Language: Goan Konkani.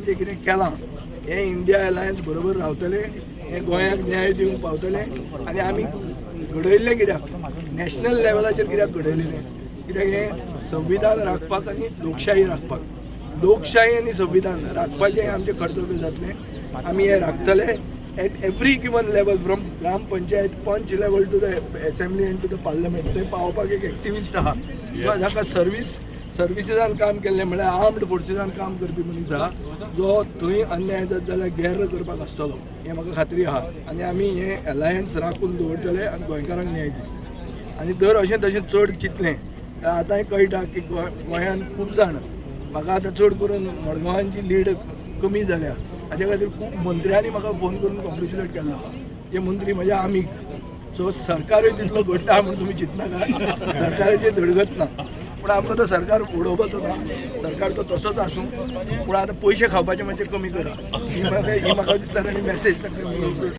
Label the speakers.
Speaker 1: जें कितें केलां हें इंडिया अलायन्स बरोबर रावतलें, हें गोंयाक न्याय दिवंक पावतलें. आनी आमी घडयल्लें कित्याक, नॅशनल लेवलाचेर कित्याक घडयलेलें, कित्याक हें संविधान राखपाक आनी लोकशाही राखपाक. लोकशाही आनी संविधान राखपाचें हें आमचें कर्तव्य जातलें. आमी हें राखतले at every given level, from gram panchayat, panch level to the assembly and to the parliament. थंय पावोवपाक एक एक्टिविस्ट आहा जाका सर्विसीसान काम केल्लें, म्हळ्यार आर्म्ड फोर्सीसान काम करपी मनीस आहा, जो थंय अन्याय जात जाल्यार गेर्र करपाक आसतलो हें म्हाका खात्री आहा. आनी आमी हें अलायन्स राखून दवरतले आनी गोंयकारांक न्याय दितले. आनी जर अशें तशें चड चिंतलें जाल्यार आतांय कळटा की गोंयांत खूब जाण म्हाका आतां चड करून मडगांवांची लीड कमी जाल्या. हाजे खातीर खूब मंत्र्यांनी म्हाका फोन करून कॉंग्रेच्युलेट केल्लो आहा, जे मंत्री म्हज्या आमीग. सो सरकारूय तितलो घडटा म्हूण तुमी चिंतनाका, सरकाराचेर धडगत ना. पूण आमकां तो सरकार उडोवपाचो ना, सरकार तो तसोच आसूं, पूण आतां पयशे खावपाचे मातशे कमी करा, ही म्हाका दिसता. आनी मॅसेज तांकां.